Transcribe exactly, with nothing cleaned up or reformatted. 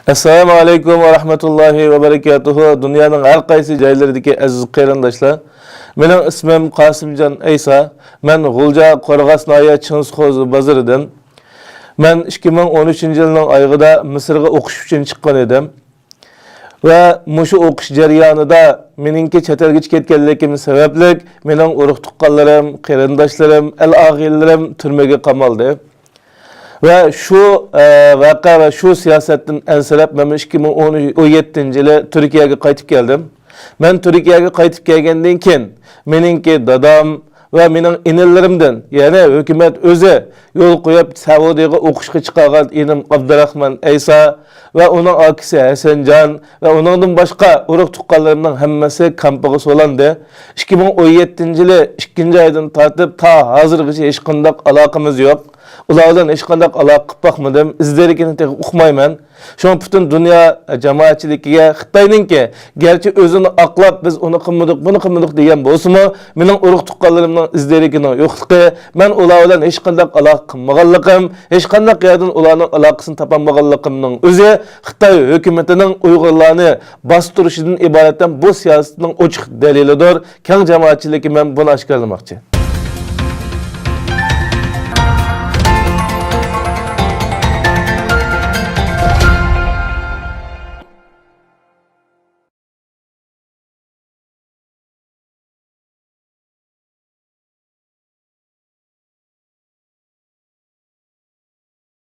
ئەسسالامۇ ئەلەيكۇم ۋە رەھمەتۇللاھى ۋە بەرىكاتۇھۇ. دۇنيانىڭ ھەر قايسى جايلىرىدىكى ئەزىز قېرىنداشلار، مېنىڭ ئىسمىم قاسىمجان ئەيسا. مەن غۇلجا قورغاس ناھىيە چىڭسىخوزى بازىرىدىن. مەن ئىككى مىڭ ئون ئۈچىنچى يىلنىڭ ئايىغىدا مىسىرغا ئوقۇش ئۈچۈن چىققان ئىدىم. ۋە مۇشۇ ئوقۇش جەريانىدا مېنىڭكى چەت ئەلگىچە كەتكەنلىكىم سەۋەبلىك، مېنىڭ ئۇرۇق-تۇغقانلىرىم، قېرىنداشلىرىم، ئەل-ئاغىنىلىرىم تۈرمىگە قامالدى. ۋە شۇ، ئە، ۋەقە ۋە شۇ سىياسەتتىن ئەنسىرەپ، مەن ئىككى مىڭ ئون يەتتىنچى يىلى تۈركىيەگە قايتىپ كەلدىم. مەن تۈركىيەگە قايتىپ كەلگەندىن كېيىن، مېنىڭكى دادام ۋە مېنىڭ ئىنىلىرىمدىن، يەنى ھۆكۈمەت ئۆزى يول قويۇپ، سەئۇدىيەگە ئوقۇشقا چىقارغان ئىنىم ئابدۇراخمان ئەيسا ۋە ئۇنىڭ ئاكىسى ھەسەنجان ۋە ئۇنىڭدىن باشقا ئۇرۇق-تۇغقانلىرىمنىڭ ھەممىسى كامپىغا سولاندى. ئىككى مىڭ ئون يەتتىنچى يىلى ئىككىنچى ئايدىن تارتىپ تا ھازىرغىچە ھېچقانداق ئالاقىمىز يوق. ئۇلار بىلەن ھېچقانداق ئالاقە قىلىپ باقمىدىم. ئىز-دېرىكىنى تېخى ئۇقمايمەن. شۇڭا پۈتۈن دۇنيا جامائەتچىلىكىگە خىتاينىڭكى گەرچە ئۆزىنى ئاقلاپ، بىز ئۇنى قىلمىدۇق، بۇنى قىلمىدۇق دېگەن بولسىمۇ، مېنىڭ ئۇرۇق-تۇغقانلىرىمنىڭ ئىز-دېرىكىنىڭ يوقلۇقى، مەن ئۇلار بىلەن ھېچقانداق ئالاقە قىلمىغانلىقىم، ھېچقانداق يەردىن ئۇلارنىڭ ئالاقىسىنى تاپالمىغانلىقىمنىڭ ئۆزى خىتاي ھۆكۈمىتىنىڭ ئۇيغۇرلارنى باستۇرۇشىدىن ئىبارەت بۇ سىياسىتىنىڭ ئوچۇق دەلىلىدۇر. كەڭ جامائەتچىلىككە مەن بۇنى ئاشكارىلىماقچى.